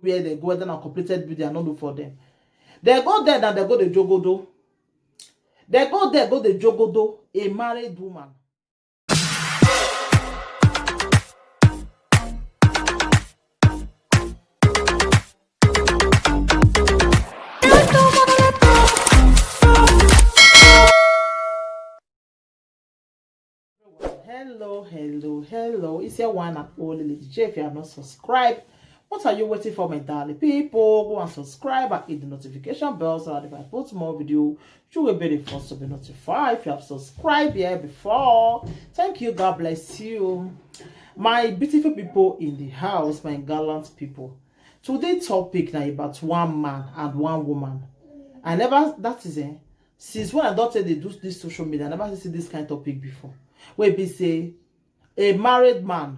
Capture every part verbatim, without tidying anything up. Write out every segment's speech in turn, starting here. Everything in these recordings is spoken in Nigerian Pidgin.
Where they go, whether na completed building, I no look for them. They go there and they go the jogodo. They go there, go the jogodo, a married woman. Hello, hello, hello. It's your one and only Lady J. If you have not subscribed, what are you waiting for, my darling people? Go and subscribe and hit the notification bell so that if I put more video, you will be the first to be notified. If you have subscribed here before, thank you. God bless you. My beautiful people in the house, my gallant people. Today topic now about one man and one woman. I never, that is it. Since when I don't say they do this social media, I never see this kind of topic before. Where be say a married man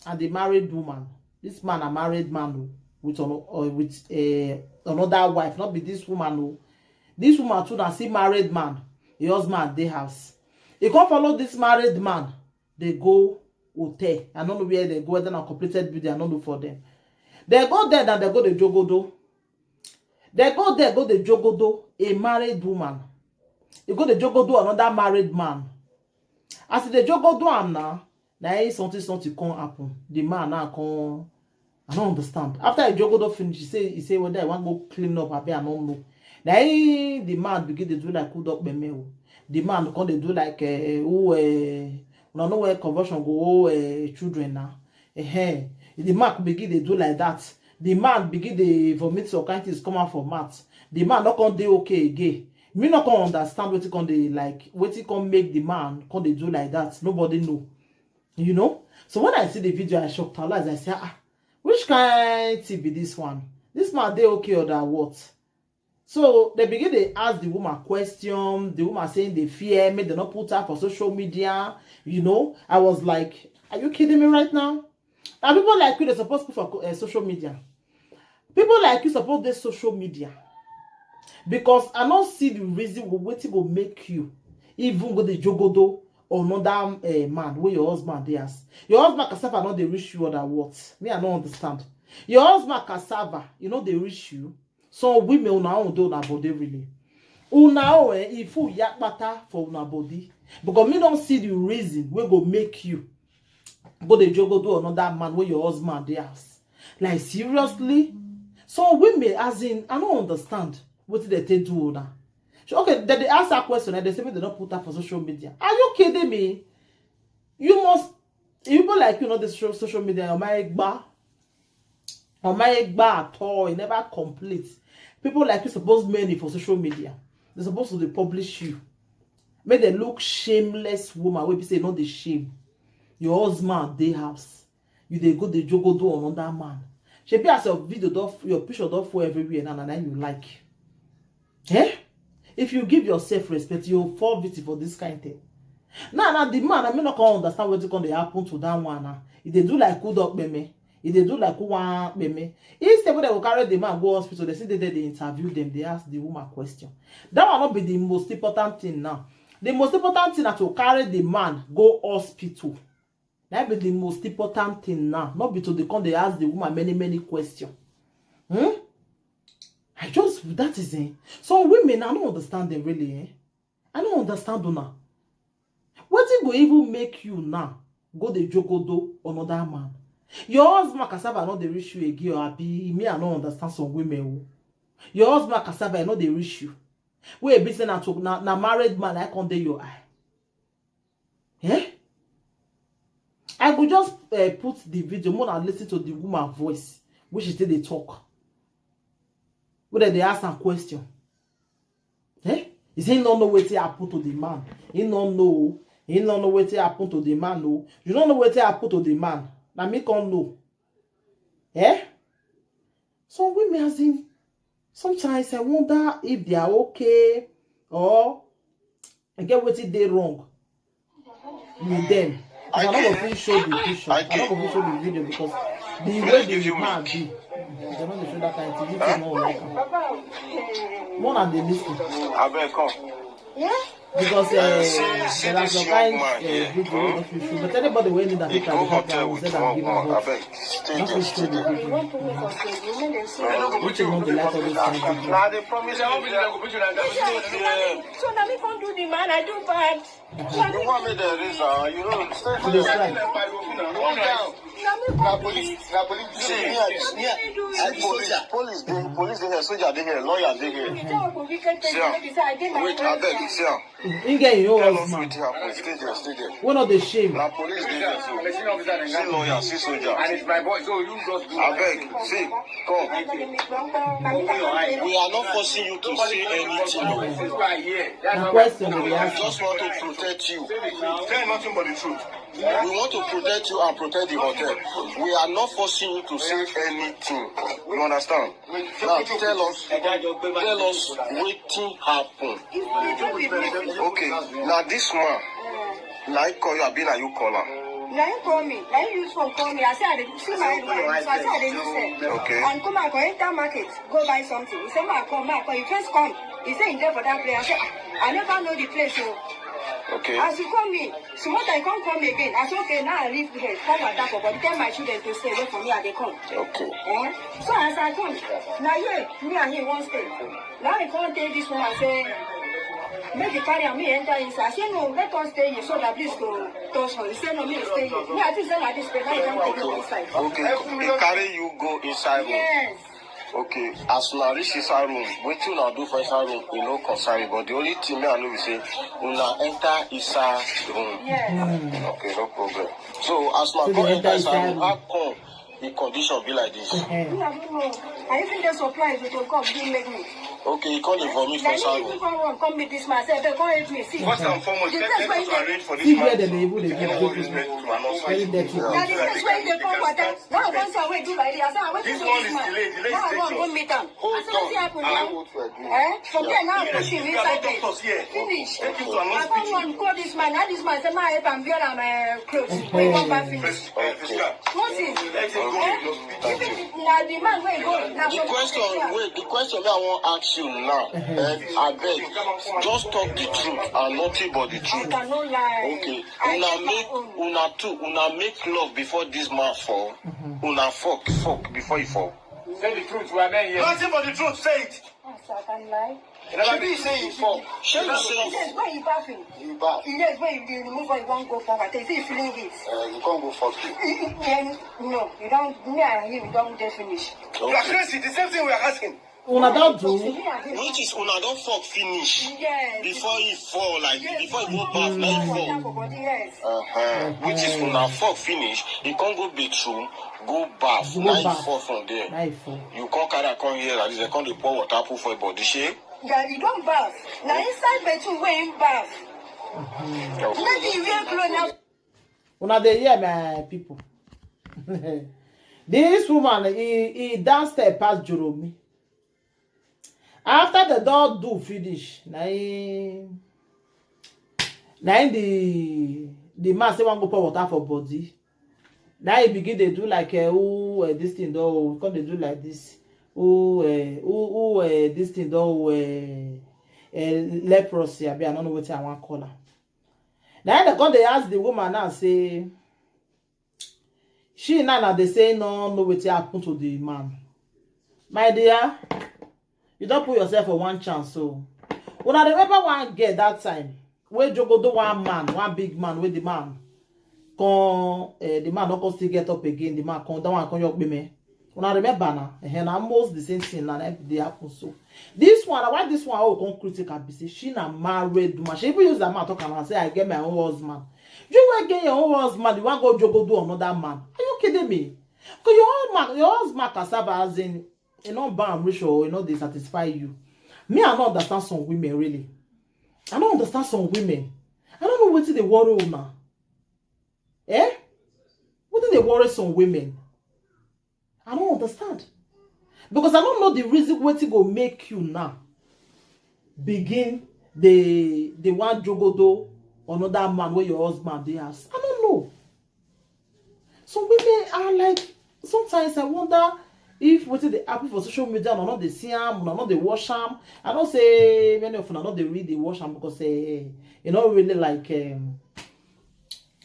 and a married woman. This man a married man o, with an, or with a, another wife, not be this woman o. This woman too na see married man. Your husband dey house. He come follow this married man. They go hotel. I don't know where they go, whether na completed building, I don't look for them. They go there and they go the jogodo. They go there, go the jogodo, a married woman. You go the jogodo another married man. As the jogodo am now, now something something come happen. The man now come. I don't understand. After the jogodo finish, he say he say whether I want go clean up, I be I don't know. Now the man begin to do like cool up me. The man come they do like uh, who uh, una know where conversion go oh, uh, children now. Hey, the man begin they do like that. The man begin they vomit some kind things come out for mouth. The man not come dey okay again. Me not come understand what he come they like. What he come make the man come they do like that. Nobody know. You know. So when I see the video, I shocked her eyes. I say, ah, which kind thing be this one? This man dey okay or that what? So they begin to ask the woman question. The woman saying they fear me, they not put her for social media. You know, I was like, are you kidding me right now? Now people like you, they supposed to put for uh, social media. People like you suppose dey social media because I no see the reason wh- wetin go make you even go dey jogodo another uh, man wey your husband dey as your husband cassava no dey reach you other what me I no understand. Your husband cassava e no dey reach you. Some women una own dey una body really. Una own eh, e full yakpata for una body because me don see the reason wey go make you go dey jogodo another man wey your husband dey house. Like seriously? Some women as in I no understand wetin dem take do una. So, okay, dem dey ask her question and they say make dem no put her for social media. Are you kidding me? You must people like you know this social media, your mind gba. Your mind gba at all, e never complete. People like you suppose many for social media. They supposed to dey publish you. Make dem look shameless woman wey be say no dey shame. Your husband dey house. You dey go dey jogodo another man. Shebi as your video don your picture don full everywhere now na na you like. Eh? If you give yourself respect, you fall victim for this kind thing. Now, now the man, I mean, not gonna understand what you gonna happen to that one. Now, if they do like who dog peme, if they do like who want peme, instead when they go carry the man go hospital, they see they they interview them, they ask the woman question. That one not be the most important thing now. The most important thing na to carry the man go hospital. That be the most important thing now. Not be to the come they ask the woman many many questions. Hmm? I just that is it. Some women I don't understand them really. Eh? I don't understand them now. What it go even make you now go the jogodo another man? Your husband cassava not the reach you again or be me I don't understand some women. Oh. Your husband cassava not the reach you. Wey be say na to na, na married man I come dey your eye. Eh? I go just uh, put the video more and listen to the woman voice which she take dey talk. Wey dem dey ask am question. Eh? He say he no know wetin happen to the man. He no know. He no know wetin happen to the man o. You no know wetin happen to the man. Na me come know. Eh? Some women as in sometimes I wonder if they are okay or I get wetin dey wrong with them. I no go fit show the picture. I no go fit show the video because the way the man be, they no dey show that kind thing. You no like am. More than dey listen. Abeg come. Because uh, there are some kind uh, video wey no fit show, but anybody wey need that picture dey help am, say that give am, but no fit show the video. Which is not the light of this kind of video. So now me come do the man, I do bad. You want me there is uh, you know, stay there. Calm down. Na police, na police. See, me, I, me, I, I be soldier. Police dey, police dey here, soldier dey here, lawyer dey here. See am. Wait, abeg, see am. Him get him own Tell us husband. Wetin happen. Stay there, stay there. One of the shame. Na police dey here so. See lawyer, see soldier. And it's my boy, so you just do. Abeg, see, come. We are not forcing you to say anything. This guy here. That's Na how question we We dey ask. Just want to protect you. Say nothing but the truth. We want to protect you and protect the hotel. We are not forcing you to say anything. You understand? Now tell us, tell us wetin happen. Okay, now this man, na he call you, abi na you call am? Na him call me. Na him use phone call me. I say I dey see my hand, so I say I dey use it. Okay. And come I go enter market, go buy something. He say ma come, ma come. He first come. He say he dey for that place. I say, "Ah, I never know the place o." Okay. As he call me, small time he come call me again. I say, "Okay, now I leave here. Come waka for body. Tell my children to stay away from me. I dey come." Okay. Eh? So as I come, na here me and him wan stay. Now he come tell this woman say, "Make you carry am, me enter inside." I say, "No, let us stay here so that this go touch her." He say, "No, me stay here." Me, I think say na this place. Now he come take me inside. Okay. He carry you go inside room. Yes. Okay. As una reach inside room, wetin una do for inside room, e no concern me. But the only thing me I know be say una enter inside room. Yes. Okay, no problem. So as una So come they enter enter inside room, inside how come the condition be like this? Eh. Me, I don't know. I even dey surprised with your cup being make me. Okay, you come dey vomit for Na inside you room. people come run, come meet this man. Say, "Come help me. See." First and foremost, The let's place let's where arrange for this See man. where they dey even dey If give all people these men to announce very me. dirty. Na the place where you dey come water. Now I come say, "Wait, do like this." I say, "Wait, This do one this is man." delayed. Let's Now I take wan go yours. meet am. Hold I say, "Wetin on. happen I now?" know what we're doing. Eh? From there now I Yes, push him if you are inside not bed. doctors here, Finish. take him to I announce come me. run call this man. Now this man say, "Ma help am wear am uh, clothes." When he come back finish. Let's, uh, let's go. Nothing. Let's go. Eh? Even na the man wey go. Na The from question, Nigeria. Wait, the question wey I wan ask you now, eh, abeg, just talk the truth and nothing but the I truth. cannot lie. Okay, I una get my make own. Una two, una make love before this man fall. Una fuck, fuck before he fall. Say the truth, we are men here. Nothing but the truth, say it. Yes, I can lie. Shebi you say you fall. Shey you say Yes, when you bathing. You bath. Yes, when you dey remove, when you wan go forward, you say you feeling it. Uh, you can't go fuck you. Eh, eh, no, you don't. Me and him, we don't dey finish. You are crazy. The same thing we are asking. Una don do. Me and him. Which is una don fuck finish Yes. Before he fall, like Yes, before he go you bath, na he go fall. down for body, yes. Uh-huh. Which is una fuck finish, he can't go bathroom, go bath, Go na he bath. Fall from there. Na he fall. You can't carry am come here like this, they come dey pour water put for your body, shey? Yeah, you don't bath. Now inside bedroom where him bath. Maybe you wear clothes now. Una dey hear, my people? This woman, he, he downstairs pass Joromi. After the dog do finish, na him, na him the, the man say wan go pour water for body. Na he begin dey do like, uh, who, uh, this thing don, come dey do like this. Who, uh, who, who, uh, this thing don, uh, uh, leprosy, abi I no know wetin I wan call am. Na him dem come dey ask the woman now say, she now na dey say no know wetin happen to the man. My dear, you don put yourself for one chance. So una remember one girl that time wey jogodo one man, one big man, wey the man come, eh, the man no come still get up again. The man come, that one come your me. Una remember now? Eh, na almost the same thing na dey happen. So this one, why this one, oh, come critical be say she na married woman. She even use that man talk and say, "I get my own husband." You wey get your own husband, you wan go jogodo another man? Are you kidding me? Cause your own man, your husband cassava, as in, e no ban reach or e no dey satisfy you. Me, I no understand some women really. I no understand some women. I no know wetin dey worry una. Eh? Wetin dey worry some women? I no understand. Because I no know the reason wetin go make you now begin dey, dey wan jogodo another man wey your husband dey house. I no know. Some women are like, sometimes I wonder If wetin dey happen for social media, una no dey see am, una no dey watch am. I know say many of una no dey really dey watch am because, eh, e no really like, um,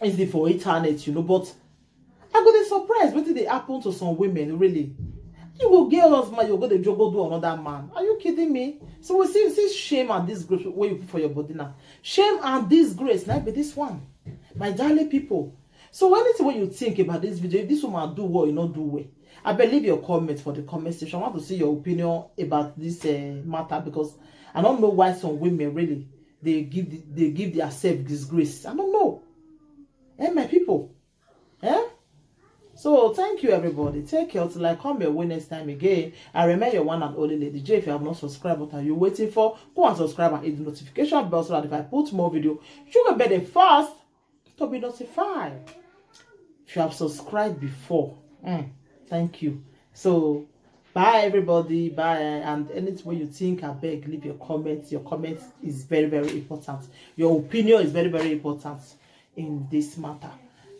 easy for internet, you know. But I go dey surprise wetin dey happen to some women, really. You go get husband, you go dey jogo do another man. Are you kidding me? So we see, see shame and disgrace wey you put for your body now. Shame and disgrace, na be this one, my darling people. So anything wey you think about this video, if this woman do well, you no do well, I believe your comment for the comment section. I want to see your opinion about this, uh, matter, because I don't know why some women really they give the, they give their self disgrace. I don't know. Eh, my people. Eh? So thank you, everybody. Take care till I come your way next time again. I remain your one and only Lady J. If you have not subscribed, what are you waiting for? Go and subscribe and hit the notification bell so that if I put more video, you will be the first to be notified. If you have subscribed before, mm, thank you. So bye, everybody. Bye. And anything wey you think, I beg, leave your comments. Your comments is very, very important. Your opinion is very, very important in this matter.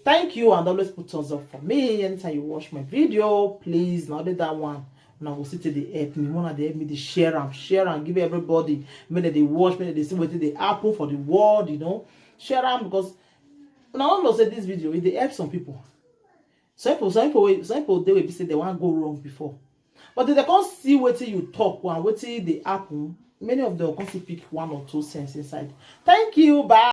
Thank you, and always put thumbs up for me anytime you watch my video. Please, now that one, una go see say dey help me. Una dey help me, dey share am, share am, give everybody. Make dem dey watch, make dem dey see wetin dey happen for the world, you know. Share am because una no know say this video, e dey help some people. Some people, some people, wey- some people dey wey be say they wan go wrong before, but if they come see wetin you talk and wetin dey happen, many of them come still pick one or two sense inside. Thank you, bye.